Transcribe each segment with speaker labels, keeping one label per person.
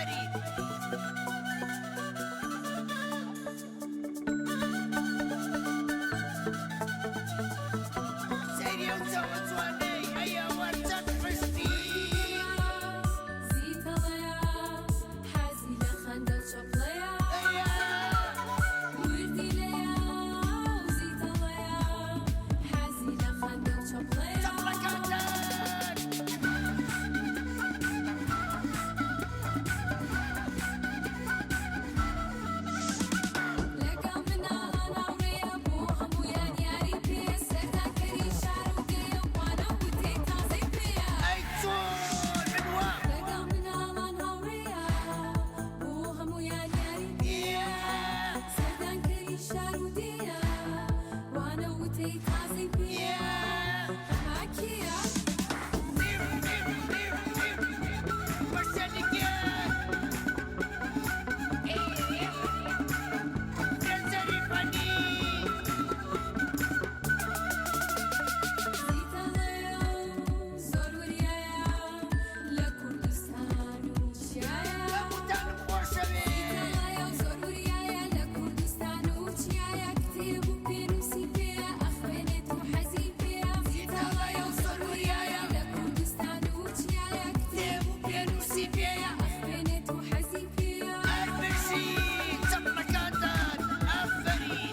Speaker 1: ئافەرین. سەیری ئەو چاوە جوانەی ئەی ئەوە چەند حوشتی.
Speaker 2: زیتەڵەیە حەزی لە خەندە و چەپڵەیە
Speaker 1: ئەیە.
Speaker 2: وردیلەیە و زیتەڵەیە حەزی لە خەندە و چەپڵەیە.
Speaker 1: چەپڵەکانتان.
Speaker 2: لەگەڵ مناڵان هاوڕێیە بۆ هەموویان یاری پێیە سەردانکەری شار و دێیە وانە و وتەی تازەی پێیە.
Speaker 1: ئەی چۆن من وام.
Speaker 2: لەگەڵ مناڵان هاوڕێیە بۆ هەموویان یاری پێیە سەردانکەری شار و دێیە وانە و وتەی تازەی پێیە ئەمە کێیە؟ زیتەڵەیە و زۆر وریایە لە کوردستان و چیایە. زیتەڵەیە و زۆر وریایە لە کوردستان و چیایە کتێب و پێنووسی پێیە ئەخوێنێت و حەزی پێیە. زیتەڵەیە و زۆر وریایە لە کوردستان و چیایە کتێب و پێنووسی پێیە ئەخوێنێت و حەزی پێیە.
Speaker 1: هەر بژی چەپڵەکانتان ئافەرین.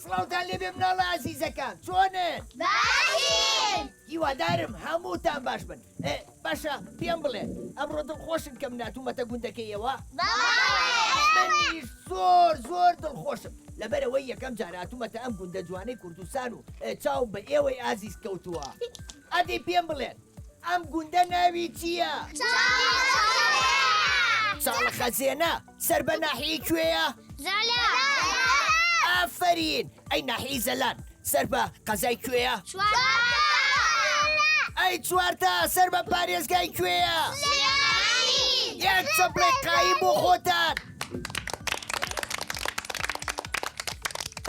Speaker 1: سڵاوتان لێبێ مناڵە ئازیزەکان چۆنن؟
Speaker 3: باشین.
Speaker 1: هیوادارم هەمووتان باش بن. ئێ باشە پێم بڵێن ئەمڕۆ دڵخۆشن کە من هاتوومەتە گوندەکەی ئێوە؟ منیش زۆر زۆر دڵخۆشم لەبەرئەوەی یەکەم جار هاتوومەتە ئەم گوندە جوانەی کوردستان و چاوم بە ئێوەی ئازیز کەوتووە. ئەدی پێم بڵێن ئەم گوندە ناوی چییە؟ چاڵە خەزێنە سەر بە ناحیەی کوێیە؟
Speaker 3: زەلان.
Speaker 1: ئافەرین ئەی ناحیەی زەلان سەر بە قەزای کوێیە؟
Speaker 3: چوارتا.
Speaker 1: ئەی چوارتا سەر بە پارێزگای کوێیە؟
Speaker 3: سلێمانی.
Speaker 1: یەک چەپڵێک قایم بۆ خۆتان.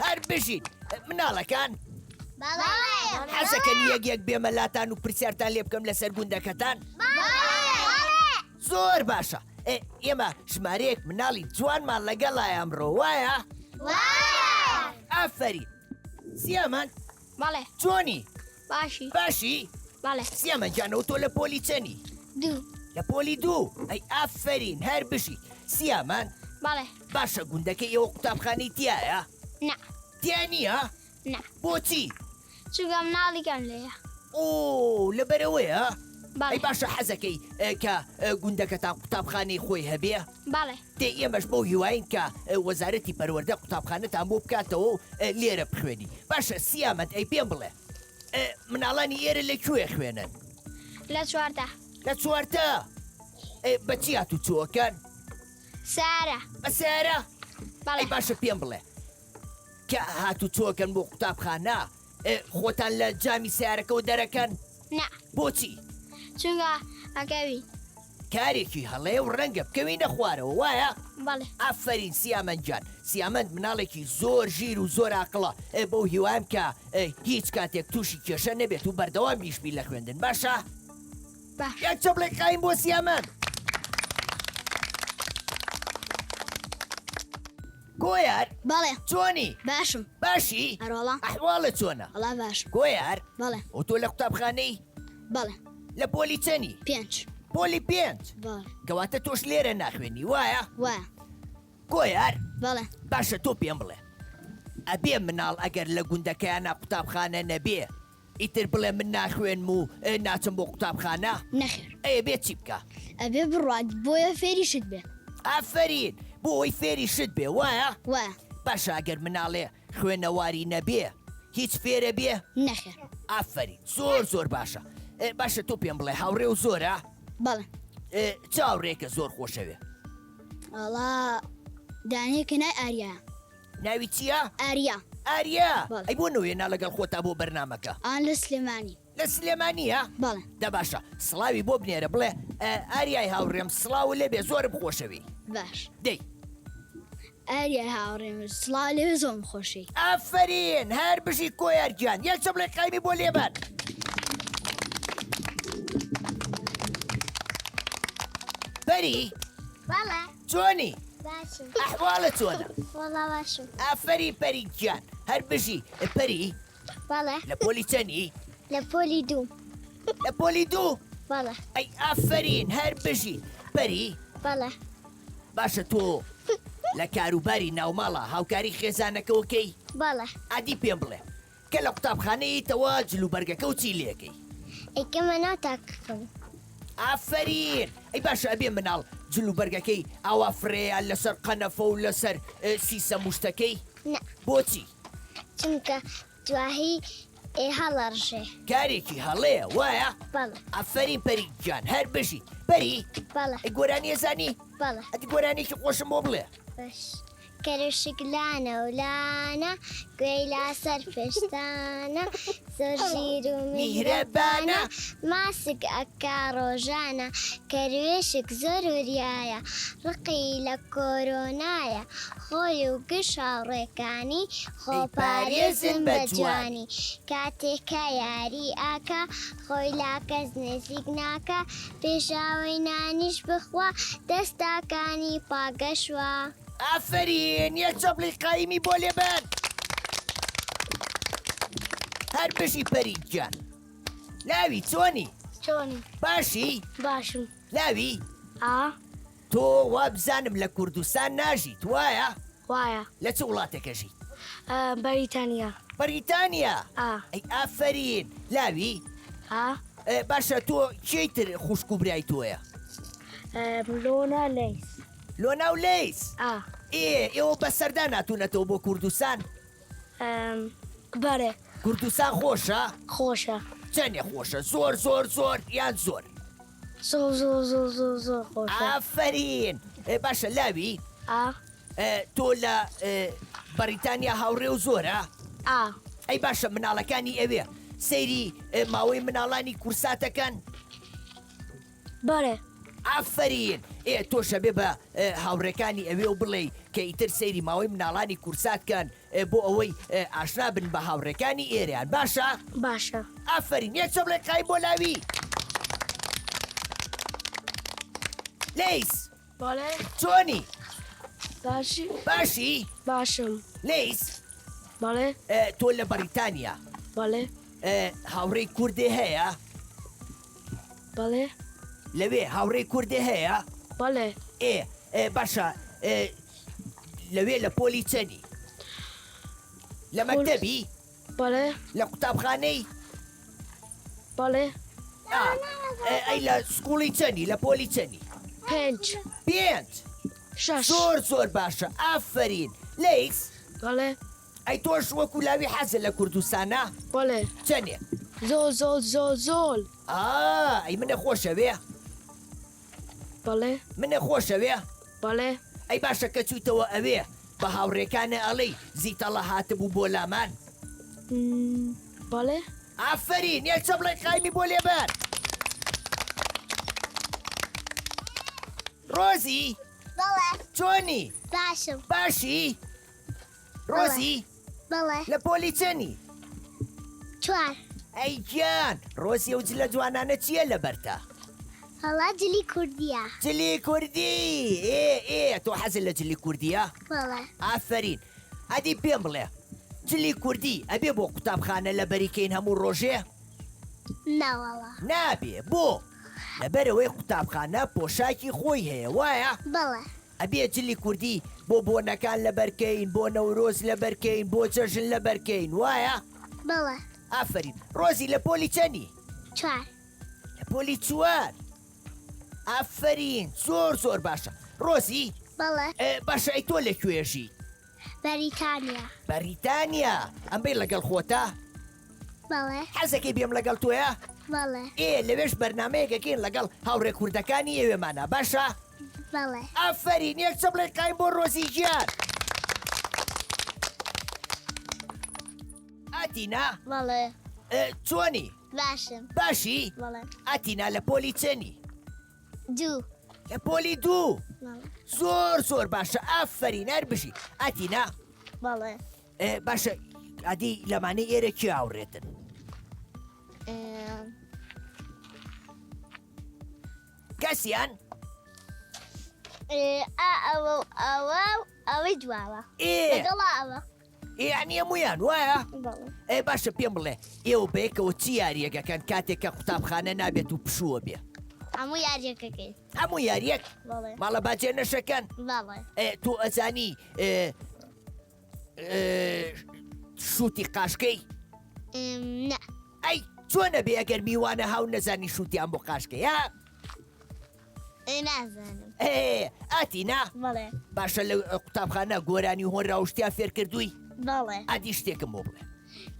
Speaker 1: هەر بژین مناڵەکان.
Speaker 3: بەڵێ.
Speaker 1: حەزەکەن یەک یەک بێمە لاتان و پرسیارتان لێ بکەم لەسەر گوندەکەتان؟
Speaker 3: بەڵێ.
Speaker 1: زۆر باشە ئێ ئێمە ژمارەیەک مناڵی جوانمان لەگەڵایە ئەمڕۆ وایە؟
Speaker 3: وایە.
Speaker 1: ئافەرین سیامەند
Speaker 3: بەڵێ.
Speaker 1: چۆنی؟
Speaker 3: باشی.
Speaker 1: باشی؟
Speaker 3: بەڵێ.
Speaker 1: سیامەند گیانەوە تۆ لە پۆلی چەنی؟
Speaker 3: دوو.
Speaker 1: لە پۆلی دوو ئەی ئافەرین هەر بژیت سیامەند
Speaker 3: بەڵێ.
Speaker 1: باشە گوندەکەی ئێوە قوتابخانەی تیایە؟
Speaker 3: نا.
Speaker 1: تیا نییە؟
Speaker 3: نا.
Speaker 1: بۆچی؟
Speaker 3: چونکە مناڵی کەم لێیە.
Speaker 1: ئۆ لەبەرئەوەیە؟
Speaker 3: بەڵێ.
Speaker 1: ئەی باشە حەزەکەی کە گوندەکەتان قوتابخانەی خۆی هەبێ؟
Speaker 3: بەڵێ.
Speaker 1: دەی ئێمەش بەو هیواین کە وەزارەتی پەروەردە قوتابخانەتان بۆ بکاتەوە و لێرە بخوێنی. باشە سیامەند ئەی پێم بڵێ مناڵانی ئێرە لە کوێ خوێنن؟
Speaker 3: لە چوارتا.
Speaker 1: لە چوارتا؟ بە چی هاتوچۆکەن؟
Speaker 3: سەیارە.
Speaker 1: بە سەیارە؟
Speaker 3: بەڵێ.
Speaker 1: ئەی باشە پێم بڵێ کە هاتوچۆکەن بۆ قوتابخانە خۆتان لە جامی سەیارەکەوە دەرەکەن؟
Speaker 3: نا.
Speaker 1: بۆچی؟
Speaker 3: چونکە ئەکەوین.
Speaker 1: کارێکی هەڵەیە و ڕەنگە بکەوینە خوارەوە وایە؟
Speaker 3: بەڵێ.
Speaker 1: ئافەرین سیامەند گیان. سیامەند مناڵێکی زۆر ژیر و زۆر ئاقڵە بەو هیوایم کە هیچ کاتێک تووشی کێشە نەبێت و بەردەوام بیش بی لە خوێندن باشە؟
Speaker 3: باش.
Speaker 1: یەک چەپڵێک قایم بۆ سیامەند. کۆیار؟
Speaker 3: بەڵێ.
Speaker 1: چۆنی؟
Speaker 3: باشم.
Speaker 1: باشی؟
Speaker 3: ئەرۆڵا.
Speaker 1: ئەحواڵت چۆنە؟
Speaker 3: وەڵا باشم.
Speaker 1: کۆیار؟
Speaker 3: بەڵێ.
Speaker 1: ئۆ تۆ لە قوتابخانەی؟
Speaker 3: بەڵێ.
Speaker 1: لە پۆلی چەنی؟
Speaker 3: پێنج.
Speaker 1: پۆلی پێنج؟
Speaker 3: بەڵێ.
Speaker 1: کەواتە تۆش لێرە ناخوێنی وایە؟
Speaker 3: وایە.
Speaker 1: کۆیار؟
Speaker 3: بەڵێ.
Speaker 1: باشە تۆ پێم بڵێ ئەبێ مناڵ ئەگەر لە گوندەکەیانا قوتابخانە نەبێ ئیتر بڵێ من ناخوێنم و ناچم بۆ قوتابخانە؟
Speaker 3: نەخێر.
Speaker 1: ئەی ئەبێ چی بکا؟
Speaker 3: ئەبێ بڕوات بۆیە فێری شت بێ.
Speaker 1: ئافەرین بۆ ئەوەی فێری شت بێ وایە؟
Speaker 3: وایە.
Speaker 1: باشە ئەگەر مناڵێ خوێنەواری نەبێ هیچ فێرە بێ؟
Speaker 3: نەخێر.
Speaker 1: ئافەرین زۆر زۆر باشە. باشە تۆ پێم بڵێ هاوڕێ و زۆرە؟
Speaker 3: بەڵێ.
Speaker 1: چ هاوڕێکە زۆر خۆشەوێ؟
Speaker 3: وەڵا دانەیەکە نای ئاریایە.
Speaker 1: ناوی چییە؟
Speaker 3: ئاریا.
Speaker 1: ئاریا؟
Speaker 3: بەڵێ.
Speaker 1: ئەی بۆ نەوێنا لەگەڵ خۆتا بۆ بەرنامەکە؟
Speaker 3: ئان لە سلێمانی.
Speaker 1: لە سلێمانییە؟
Speaker 3: بەڵێ.
Speaker 1: دە باشە سڵاوی بۆ بنێرە بڵێ ئاریای هاوڕێم سڵاوو لێبێ زۆرم خۆشەوێی.
Speaker 3: باش.
Speaker 1: دەی.
Speaker 3: ئاریای هاوڕێم سڵاو لێ زۆرم خۆشی.
Speaker 1: ئافەرین هەر بژی کۆیار گیان یەک چەپڵەی قایمی بۆ لێبەن. پەری
Speaker 4: بەڵێ
Speaker 1: چۆنی؟
Speaker 4: باشم
Speaker 1: ئەحواڵت چۆنە؟
Speaker 4: وەڵا باشم
Speaker 1: ئافەرین پەری گیان هەر بژی پەری
Speaker 4: بەڵێ
Speaker 1: لە پۆلی چەنی؟
Speaker 4: لە پۆلی دوو
Speaker 1: لە پۆلی دوو؟
Speaker 4: بەڵێ
Speaker 1: ئەی ئافەرین هەر بژی پەری
Speaker 4: بەڵێ
Speaker 1: باشە تۆ لە کاروباری ناوماڵە هاوکاری خێزانەکەوە کەی؟
Speaker 4: بەڵێ
Speaker 1: ئادی پێم بڵێ کە لە قوتابخانەیتەوە جلوبەرگەکە و چی لێکەی؟
Speaker 4: ئەیکەمە ناو تاقیکەم.
Speaker 1: ئافەرین ئەی باشە ئەبێ مناڵ جلوبەرگەکەی ئاوا فرێیان لەسەر قەنەفە و لەسەر سیسە موشتەکەی؟
Speaker 4: نا.
Speaker 1: بۆچی؟
Speaker 4: چونکە دواهی ئێ هەڵەڕژێ.
Speaker 1: کارێکی هەڵەیە وایە؟
Speaker 4: بەڵێ.
Speaker 1: ئافەرین پەری گیان هەر بژیت. پەری؟
Speaker 4: بەڵێ.
Speaker 1: ئەی گۆرانی ئەزانی؟
Speaker 4: بەڵێ.
Speaker 1: ئەدی گۆرانیەکی خۆشم بۆ بڵێ.
Speaker 4: باش. کەروشک لانە و لانە گوێی لا سەر پشتانە زۆر ژیر و میهرەبانە ماسک ئەکا ڕۆژانە کەروێشک زۆر وریایە ڕقی لە کۆرۆنایە خۆی و گشت هاوڕێکانی خۆپارێزن بە جوانی کاتێ کە یاری ئاکا خۆی لا کەس نزیک ناکا پێش ئەوەی نانیش بخوا دەستاکانی پاکەشوا.
Speaker 1: ئافەرین یەک چەپڵی قایمی بۆ لێبەن. هەر بژی پەری گیان. لاوی چۆنی؟
Speaker 5: چۆنی؟
Speaker 1: باشی؟
Speaker 5: باشم.
Speaker 1: لاوی؟
Speaker 5: ئا.
Speaker 1: تۆ وابزانم لە کوردستان ناژیت وایە؟
Speaker 5: وایە.
Speaker 1: لە چ وڵاتێک ئەژیت؟
Speaker 5: بەریتانیا.
Speaker 1: بەریتانیا؟
Speaker 5: ئا.
Speaker 1: ئەی ئافەرین. لاوی؟
Speaker 5: ئا.
Speaker 1: باشە تۆ کێی تر خوشک و برای تۆیە؟
Speaker 5: لۆنا لەیس.
Speaker 1: لۆنا و لەیس؟
Speaker 5: ئا.
Speaker 1: ئێ ئێوە بە سەردان هاتوونەتەوە بۆ کوردستان؟
Speaker 5: بەرێ.
Speaker 1: کوردستان خۆشە؟
Speaker 5: خۆشە.
Speaker 1: چەنێ خۆشە؟ زۆر زۆر زۆر یان زۆر؟
Speaker 5: زۆر زۆر زۆر زۆر زۆر خۆشە.
Speaker 1: ئافەرین. باشە لاوی؟
Speaker 5: ئا.
Speaker 1: تۆ لە بەڕیتانیا هاوڕێ و زۆرە؟
Speaker 5: ئا.
Speaker 1: ئەی باشە مناڵەکانی ئەوێ سەیری ماوەی مناڵانی کورساتەکەن؟
Speaker 5: بەڵێ.
Speaker 1: ئافەرین. ئێ تۆش ئەبێ بە هاوڕێکانی ئەوێ و بڵێی کە ئیتر سەیری ماوەی مناڵانی کورسات کەن بۆ ئەوەی ئاشنا بن بە هاوڕێکانی ئێرەیان باشە؟
Speaker 5: باشە.
Speaker 1: ئافەرین یەک چەپڵێک قایم بۆ لاوی. لەیس.
Speaker 5: بەڵێ.
Speaker 1: چۆنی؟
Speaker 5: باشی.
Speaker 1: باشی؟
Speaker 5: باشم.
Speaker 1: لەیس.
Speaker 5: بەڵێ.
Speaker 1: تۆ لە بەڕیتانیا.
Speaker 5: بەڵێ.
Speaker 1: هاوڕێی کوردێ هەیە؟
Speaker 5: بەڵێ.
Speaker 1: لەوێ هاوڕێی کوردێ هەیە؟
Speaker 5: بەڵێ.
Speaker 1: ئێ باشە لەوێ لە پۆلی چەنی؟ لە مەکتەبی؟
Speaker 5: بەڵێ.
Speaker 1: لە قوتابخانەی؟
Speaker 5: بەڵێ.
Speaker 1: ئەی لە سکوڵی چەنی لە پۆلی چەنی؟
Speaker 5: پێنج.
Speaker 1: پێنج.
Speaker 5: شەش.
Speaker 1: زۆر زۆر باشە ئافەرین. لەیس؟
Speaker 5: بەڵێ.
Speaker 1: ئەی تۆش وەکو لاوی حەزت لە کوردستانە؟
Speaker 5: بەڵێ.
Speaker 1: چەنێ؟
Speaker 5: زۆر زۆر زۆر زۆر.
Speaker 1: ئا ئەی منە خۆشەوێ؟
Speaker 5: بەڵێ.
Speaker 1: منە خۆشەوێ؟
Speaker 5: بەڵێ.
Speaker 1: ئەی باشە کە چوویتەوە ئەوێ بە هاوڕێکانە ئەڵێی زیتەڵە هاتبوو بۆ لامان؟
Speaker 5: بەڵێ.
Speaker 1: ئافەرین یەک چەپڵەی قایمی بۆ لێبەر. ڕۆزی؟
Speaker 4: بەڵێ.
Speaker 1: چۆنی؟
Speaker 4: باشم.
Speaker 1: باشی؟ ڕۆزی؟
Speaker 4: بەڵێ.
Speaker 1: لە پۆلی چەنی؟
Speaker 4: چوار.
Speaker 1: ئەی گیان ڕۆزی ئەو جلە جوانانە چییە لەبەرتە؟
Speaker 4: وەڵا جلی کوردییە.
Speaker 1: جلی کوردی ئێ ئێ تۆ حەزت لە جلی کوردییە؟
Speaker 4: بەڵێ.
Speaker 1: ئافەرین ئەدی پێم بڵێ جلی کوردی ئەبێ بۆ قوتابخانە لەبەری کەین هەموو ڕۆژێ؟
Speaker 4: نا وەڵا.
Speaker 1: نابێ بۆ؟ لەبەرئەوەی قوتابخانە پۆشاکی خۆی هەیە وایە؟
Speaker 4: بەڵێ.
Speaker 1: ئەبێ جلی کوردی بۆ بۆنەکان لەبەر کەین بۆ نەورۆز لەبەر کەین بۆ جەژن لەبەر کەین وایە؟
Speaker 4: بەڵێ.
Speaker 1: ئافەرین ڕۆزی لە پۆلی چەنی؟
Speaker 4: چوار.
Speaker 1: لە پۆلی چوار ئافەرین زۆر زۆر باشە ڕۆزی؟
Speaker 4: بەڵێ.
Speaker 1: باشە ئەی تۆ لە کوێ ژیت؟
Speaker 4: بەریتانیا.
Speaker 1: بەریتانیا ئەم بێ لەگەڵ خۆتە؟
Speaker 4: بەڵێ.
Speaker 1: حەزەکەی بێم لەگەڵ تۆیا؟
Speaker 4: بەڵێ.
Speaker 1: ئێ لەوێش بەرنامەیەک ئەکەین لەگەڵ هاوڕێ کوردەکانی ئەوێمانا باشە؟
Speaker 4: بەڵێ.
Speaker 1: ئافەرین یەک چەپڵەی قایم بۆ ڕۆزی گیان. ئاتینا؟
Speaker 4: بەڵێ.
Speaker 1: چۆنی؟
Speaker 4: باشم.
Speaker 1: باشی؟
Speaker 4: بەڵێ.
Speaker 1: ئاتینا لە پۆلی چەنی؟
Speaker 4: دوو.
Speaker 1: لە پۆلی دوو. زۆر زۆر باشە ئافەرین هەر بژی ئەتینا.
Speaker 4: بەڵێ.
Speaker 1: باشە ئەدی لەمانەی ئێرە کێ هاوڕێتن؟ کەسیان؟
Speaker 4: ئەوە ئەوە ئەوەی دواوە لەگەڵا ئەوە.
Speaker 1: یعنی هەموویان وایە؟ ئێ باشە پێم بڵێ ئێوە بەیەکەوە چی یاریەکەکەن کاتێک کە قوتابخانە نابێت و پشووە بێ؟
Speaker 4: هەموو یاریەکەکەین.
Speaker 1: هەموو یاریەک؟ ماڵە باجێ نەشەکەن؟ تۆ ئەزانی شووتی قاشکەی؟
Speaker 4: نا.
Speaker 1: ئەی چۆنە بێ ئەگەر میوانە هاو نەزانی شووتیان بۆ قاشکەی ها؟
Speaker 4: نازانم.
Speaker 1: ئێ ئاتینا؟
Speaker 4: بەڵێ.
Speaker 1: باشە لە قوتابخانە گۆرانی و هۆنراوشتیان فێر کردووی؟
Speaker 4: بەڵێ.
Speaker 1: ئەدی شتێکم بۆ بڵێ.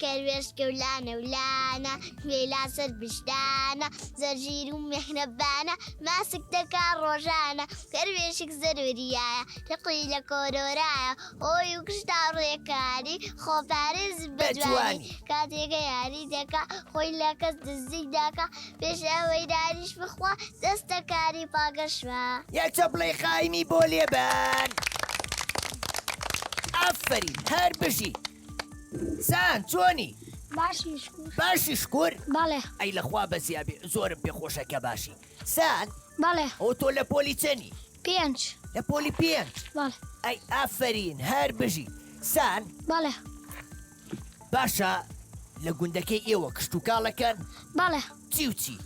Speaker 4: کەروێشکە و لانە و لانە وێلا سەر بشتانە زەرژیر و میهرەبانە ماسک دەکا ڕۆژانە کەروێشک زەروریایە ڕقی لە کۆرۆرایە خۆی و گشت هاوڕێکانی خۆپارێز بە جوانی کاتێکە یاری دەکا خۆی لە کەس نزیک داکا پێش ئەوەی نانیش بخوا دەستەکانی پاکەشوا.
Speaker 1: یەک چەپڵەی قایمی بۆ لێبەن. ئافەرین هەر بژی. سان چۆنی؟
Speaker 3: باشی شکور.
Speaker 1: باشی شکور؟
Speaker 3: بەڵێ.
Speaker 1: ئەی لەخوا بەزیابێ زۆرم پێ خۆشە کە باشی. سان؟
Speaker 3: بەڵێ.
Speaker 1: ئەوە تۆ لە پۆلی چەنی؟
Speaker 3: پێنج.
Speaker 1: لە پۆلی پێنج؟
Speaker 3: بەڵێ.
Speaker 1: ئەی ئافەرین هەر بژی. سان؟
Speaker 3: بەڵێ.
Speaker 1: باشە لە گوندەکەی ئێوە کشتوکاڵەکەن؟
Speaker 3: بەڵێ.
Speaker 1: چی و چی؟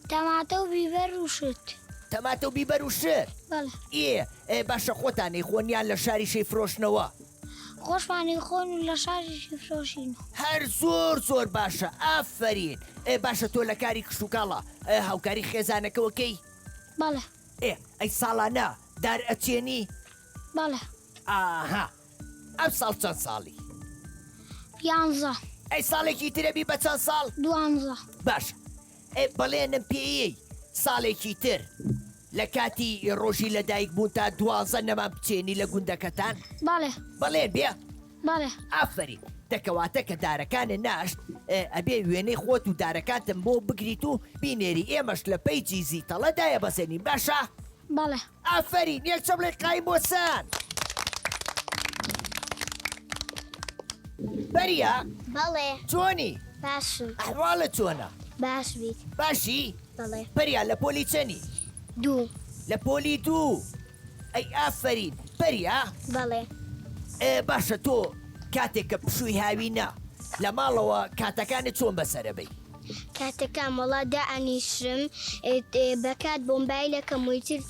Speaker 3: تەماتە و بیبەر و شت.
Speaker 1: تەماتە و بیبەر و شت؟
Speaker 3: بەڵێ.
Speaker 1: ئێ باشە خۆتان ئەیخۆن یان لە شاریش ئەیفرۆشنەوە؟
Speaker 3: خۆشمان ئەیخۆن و لە شاریش ئەیفرۆشینەوە.
Speaker 1: هەر زۆر زۆر باشە ئافەرین. ئێ باشە تۆ لە کاری کشتوکاڵا هاوکاری خێزانەکەوە کەی؟
Speaker 3: بەڵێ.
Speaker 1: ئێ ئەی ساڵانە دار ئەچێنی؟
Speaker 3: بەڵێ.
Speaker 1: ئاها ئەم ساڵ چەند ساڵی؟
Speaker 3: یانزە.
Speaker 1: ئەی ساڵێکی ترە بی بە چەند ساڵ؟
Speaker 3: دوانزە.
Speaker 1: باشە ئێ بەڵێنم پێیەی ساڵێکی تر لە کاتی ڕۆژی لەدایک بوون تا دوانزە نەمان بچێنی لە گوندەکەتان؟
Speaker 3: بەڵێ.
Speaker 1: بەڵێن بێ؟
Speaker 3: بەڵێ.
Speaker 1: ئافەرین دەکەواتە کە دارەکانت ناشت ئەبێ وێنەی خۆت و دارەکانتم بۆ بگریت و بینێری ئێمەش لە پەیجی زیتەڵە دایەبەزێنین باشە؟
Speaker 3: بەڵێ.
Speaker 1: ئافەرین یەک چەپڵەی قایم بۆ سان. بەریا؟
Speaker 4: بەڵێ.
Speaker 1: چۆنی؟
Speaker 4: باشم.
Speaker 1: ئەحواڵت چۆنە؟
Speaker 4: باش بیت.
Speaker 1: باشی؟
Speaker 4: بەڵێ.
Speaker 1: پەریا لە پۆلی چەنی؟
Speaker 4: دوو.
Speaker 1: لە پۆلی دوو. ئەی ئافەرین. پەریا؟
Speaker 4: بەڵێ.
Speaker 1: ئێ باشە تۆ کاتێک کە پشووی هاوینە لە ماڵەوە کاتەکانت چۆن بەسەرەبەی؟
Speaker 4: کاتەکان وەڵا دائەنیشم بەکات بۆمبایلەکەم و ئیتر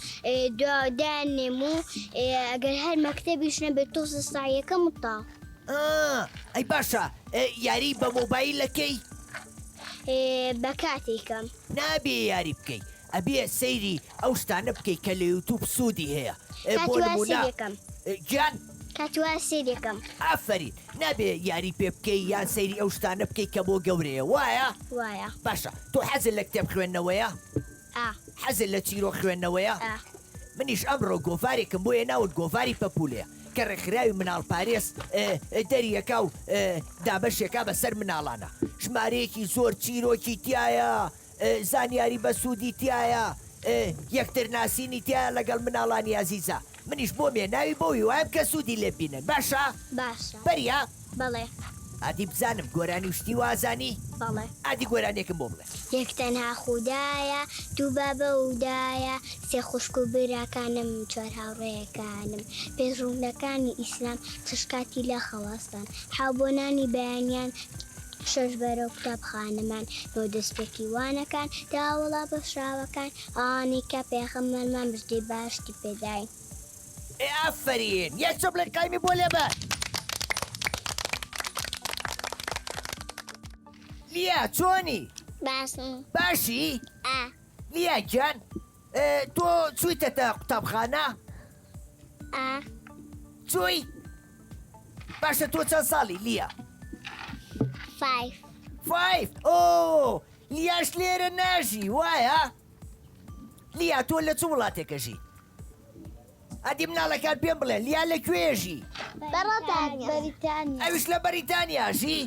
Speaker 4: دانێم و ئەگەر هەر مەکتەبیش نەبێت تۆزە سایەکەم و تا.
Speaker 1: ئەی باشە یاری بە مۆبایلەکەی؟
Speaker 4: بە کاتێکم.
Speaker 1: نابێ یاری بکەی ئەبێ سەیری ئەو شتانە بکەی کە لە یوتوب سوودی هەیە بۆ نموونە گیان.
Speaker 4: کاتی وا سەیرێکەم.
Speaker 1: ئافەرین نابێ یاری پێ بکەی یان سەیری ئەو شتانە بکەی کە بۆ گەورەیە وایە؟
Speaker 4: وایە.
Speaker 1: باشە تۆ حەزت لە کتێب خوێندنەوەیە؟
Speaker 4: ئا.
Speaker 1: حەزت لە چیرۆک خوێندنەوەیە؟
Speaker 4: ئا.
Speaker 1: منیش ئەمڕۆ گۆڤارێکم بۆ هێناون گۆڤاری پەپوولەیە کە ڕێکخراوی مناڵپارێز دەریەکا و دابەشێکا بەسەر مناڵانا ژمارەیەکی زۆر چیرۆکی تیایە زانیاری بەسوودی تیایە یەکتر ناسینی تیایە لەگەڵ مناڵانی ئازیزا منیش بۆم هێناوی بەو هیوایەم کە سوودی لێ ببینن باشە؟
Speaker 4: باشە.
Speaker 1: بەریا؟
Speaker 4: بەڵێ.
Speaker 1: ئادی بزانم گۆرانی و شتی وا ئەزانی؟
Speaker 4: بەڵێ.
Speaker 1: ئادی گۆرانیەکم بۆ بڵێ.
Speaker 4: یەک تەنها خودایە، دوو بابە و دایە، سێ خوشک و براکانم، چوار هاوڕێیەکانم، پێنج ڕوکنەکانی ئیسلام، شەش کاتی لە خەواستان، حەو بۆ نانی بەیانیان، شەش بەرەو قوتابخانەمان، نۆ دەستپێکی وانەکان، دە وەڵا بەخشراوەکان، ئەوانەی کە پێغەمبەرمان مژدەی بەهەشتی پێداین.
Speaker 1: ئێ ئافەرین یەک چەپڵەی قایمی بۆ لێبە. لیا چۆنی؟
Speaker 4: باشم.
Speaker 1: باشی؟
Speaker 4: ئا.
Speaker 1: لیا گیان تۆ چوویتەتە قوتابخانە؟
Speaker 4: ئا.
Speaker 1: چووی؟ باشە تۆ چەند ساڵی لیا؟
Speaker 4: فایف.
Speaker 1: فایف ئۆ لیاش لێرە ناژی وایە؟ لیا تۆ لە چ وڵاتێکە ژی؟ ئەدی مناڵەکان پێم بڵێ لیا لە کوێ ژی؟
Speaker 4: بەریتانیا.
Speaker 1: ئەویش لە بەریتانیا ژی؟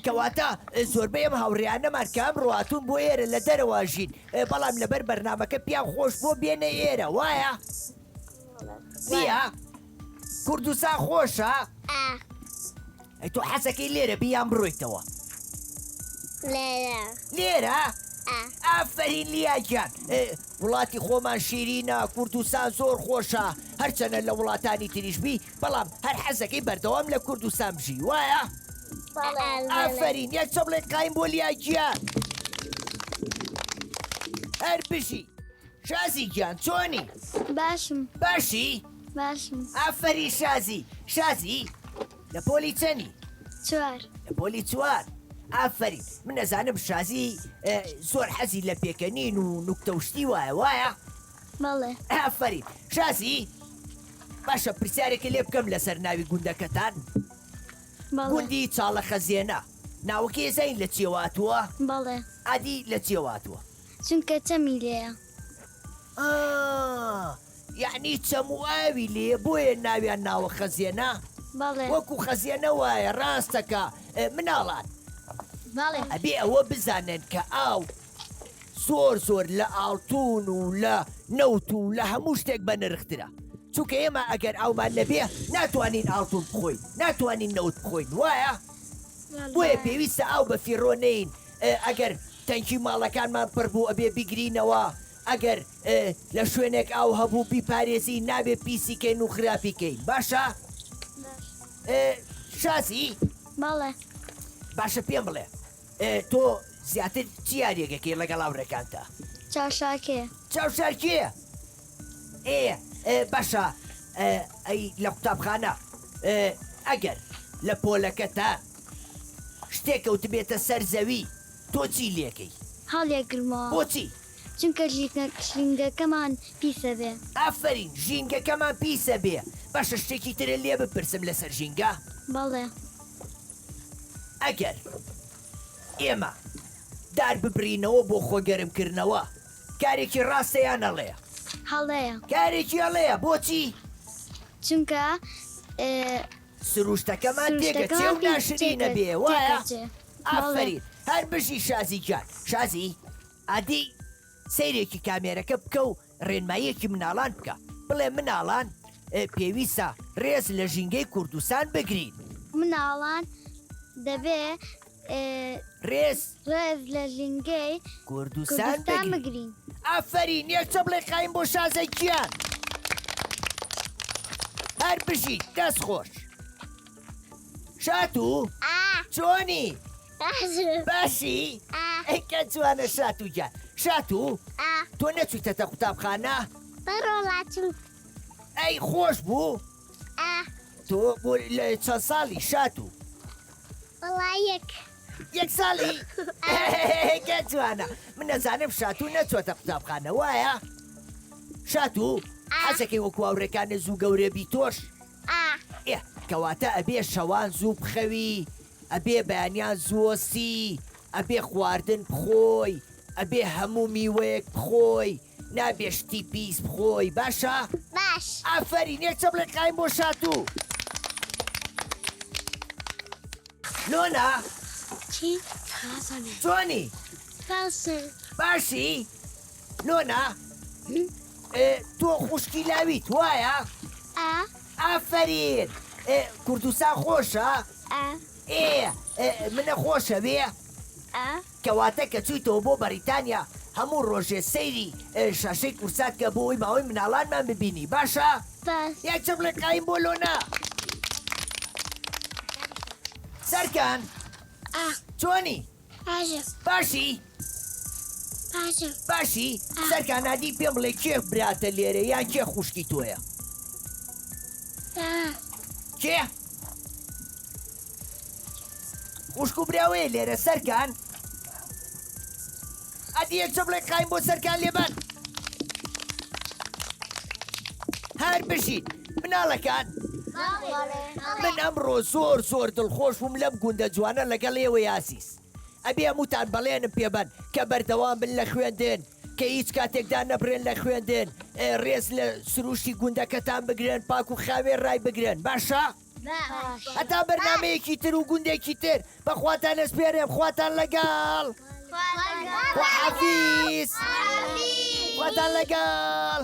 Speaker 1: کەواتە زۆربەی ئەم هاوڕێیانەمان کە ئەمڕۆ هاتوون بۆ ئێرە لە دەرەوە ژین بەڵام لەبەر بەرنامەکە پیان خۆش بووە بێنە ئێرە وایە؟ لیا کوردستان خۆشە؟
Speaker 4: ئا.
Speaker 1: ئەی تۆ حەزەکەی لێرە بی یان بڕۆیتەوە؟
Speaker 4: لێرە.
Speaker 1: لێرە؟
Speaker 4: ئا.
Speaker 1: ئافەرین لیا گیان. وڵاتی خۆمان شیرینە، کوردستان زۆر خۆشە، هەرچەنە لە وڵاتانی تریش بی، بەڵام هەر حەزەکەی بەردەوام لە کوردستان بژی، وایە؟
Speaker 4: بەڵێ.
Speaker 1: ئافەرین، یەک چەپڵێک قایم بۆ لیا گیان. هەر بژی. شازی گیان چۆنی؟
Speaker 3: باشم.
Speaker 1: باشی؟
Speaker 3: باشم.
Speaker 1: ئافەرین شازی. شازی لە پۆلی چەنی؟
Speaker 3: چوار.
Speaker 1: لە پۆلی چوار. ئافەرین. من ئەزانم شازی زۆر حەزی لە پێکەنین و نوکتە و شتی وایە، وایە؟
Speaker 3: بەڵێ.
Speaker 1: ئافەرین. شازی باشە پرسیارێکت لێ بکەم لەسەر ناوی گوندەکەتان؟
Speaker 3: بەڵێ.
Speaker 1: گوندی چاڵە خەزێنە ناوەکەی ئەزانی لە چیەوە هاتووە؟
Speaker 3: بەڵێ.
Speaker 1: ئادی لە چیەوە هاتووە؟
Speaker 3: چونکە چەمی لێیە.
Speaker 1: ئا یەعنی چەم و ئاوی لێیە بۆیە ناویان ناوە خەزێنە؟
Speaker 3: بەڵێ.
Speaker 1: وەکو خەزێنە وایە ڕاستەکا مناڵان.
Speaker 4: بەڵێ.
Speaker 1: ئەبێ ئەوە بزانن کە ئاو زۆر زۆر لە ئاڵتون و لە نەوت و لە هەموو شتێک بەنرخترە چونکە ئێمە ئەگەر ئاومان نەبێ ناتوانین ئاڵتون بخۆین ناتوانین نەوت بخۆین وایە؟ بۆیە پێویستە ئاو بە فیڕۆ نەین ئەگەر تەنکی ماڵەکانمان پڕ بوو ئەبێ بیگرینەوە، ئەگەر لە شوێنێک ئاو هەبوو بیپارێزین نابێ پیسی کەین و خراپی کەین باشە؟ شازی؟
Speaker 3: بەڵێ.
Speaker 1: باشە پێم بڵێ تۆ زیاتر چی یاریەک ئەکەی ڵەگەڵ هاوڕێکانتا؟
Speaker 3: چاوشارکێ.
Speaker 1: چاوشارکێ؟ ئێ باشە ئەی لە قوتابخانە ئەگەر لە پۆلەکەتا شتێک کەوتبێتە سەر زەوی تۆ چی لێکەی؟
Speaker 3: هەڵیەگرمەوە.
Speaker 1: بۆچی؟
Speaker 3: چونکە ژینگەکەمان پیسە بێ.
Speaker 1: ئافەرین ژینگەکەمان پیسە بێ. باشە شتێکی ترت لێ بپرسم لەسەر ژینگە؟
Speaker 3: بەڵێ.
Speaker 1: ئەگەر ئێمە دار ببرینەوە بۆ خۆ گەرمکردنەوە کارێکی ڕاستە یان هەڵەیە؟
Speaker 3: هەڵەیە.
Speaker 1: کارێکی هەڵەیە بۆچی؟
Speaker 3: چونکە
Speaker 1: سروشتەکەمان تێکەچێ و ناشرینە بێ وایە؟ ئافەرین هەر بژی شازی گیان. شازی ئادی سەیرێکی کامێرەکە بکە و ڕێنماییەکی مناڵان بکە بڵێ مناڵان پێویستە ڕێز لە ژینگەی کوردستان بگرین.
Speaker 3: مناڵان دەبێ
Speaker 1: ڕێز
Speaker 3: ڕێز لە ژینگەی
Speaker 1: کوردستان بگرین. ئافەرین یەک چەپڵەی قایم بۆ شازە گیان. هەر بژیت دەست خۆش. شاتوو چۆنی؟ باشی؟ ئەی کە جوانە شاتوو گیان. شاتوو تۆ نەچوویتەتە قوتابخانە؟
Speaker 4: بەڕۆڵا چووم.
Speaker 1: ئەی خۆش بوو؟ تۆ بۆ لە چەند ساڵی شاتوو؟
Speaker 4: وەڵا یەک.
Speaker 1: یەک ساڵی؟ کە جوانە. من ئەزانم شاتوو نەچووەتە قوتابخانە وایە؟ شاتوو حەزەکەی وەکو هاوڕێکانت زوو گەورە بی تۆش؟ ئێ کەواتە ئەبێ شەوان زوو بخەوی، ئەبێ بەیانیان زوو هەستی، ئەبێ خواردن بخۆی، ئەبێ هەموو میوەیەک بخۆی، نابێ شتی پیس بخۆی باشە؟
Speaker 4: باش.
Speaker 1: ئافەرین یەک چەپڵێک قایم بۆ شاتوو. لۆنا.
Speaker 4: چی؟
Speaker 1: چۆنی؟
Speaker 4: باشم.
Speaker 1: باشی؟ لۆنا تۆ خوشکی لاویت وایە؟
Speaker 4: ئا.
Speaker 1: ئافەرین کوردستان خۆشە؟
Speaker 4: ئا.
Speaker 1: ئێ منە خۆشەوێ؟
Speaker 4: ئا.
Speaker 1: کەواتە کە چوویتەوە بۆ بەریتانیا هەموو ڕۆژێ سەیری شاشەی کورسات کە بۆ ئەوەی ماوەی مناڵانمان ببینی باشە؟
Speaker 4: باش.
Speaker 1: یەک چەپڵێک قایم بۆ لۆنا. سەرکان.
Speaker 4: ئا.
Speaker 1: چۆنی؟
Speaker 4: باشم.
Speaker 1: باشی؟
Speaker 4: باشم.
Speaker 1: باشی؟ سەرکان ئادی پێم بڵێ کێ براتە لێرە یان کێ خوشکی تۆیە؟ کێ؟ خوشک و براوەیە لێرە سەرکان؟ ئەدی یەک چەپڵێک قایم بۆ سەرکان لێبەن. هەر بژیت مناڵەکان. من ئەمڕۆ زۆر زۆر دڵخۆش بووم لەم گوندە جوانە لەگەڵ ئێوەی ئازیز. ئەبێ هەمووتان بەڵێنم پێبەن کە بەردەوام بن لە خوێندن، کە هیچ کاتێک دانەبڕێن لە خوێندن، ڕێز لە سروشتی گوندەکەتان بگرن، پاک و خاوێن ڕایبگرن. باشە؟ هەتا بەرنامەیەکی تر و گوندێکی تر بە خواتان ئەسپێرێم خواتان لەگەڵ. خواحافیز. خواتان لەگەڵ.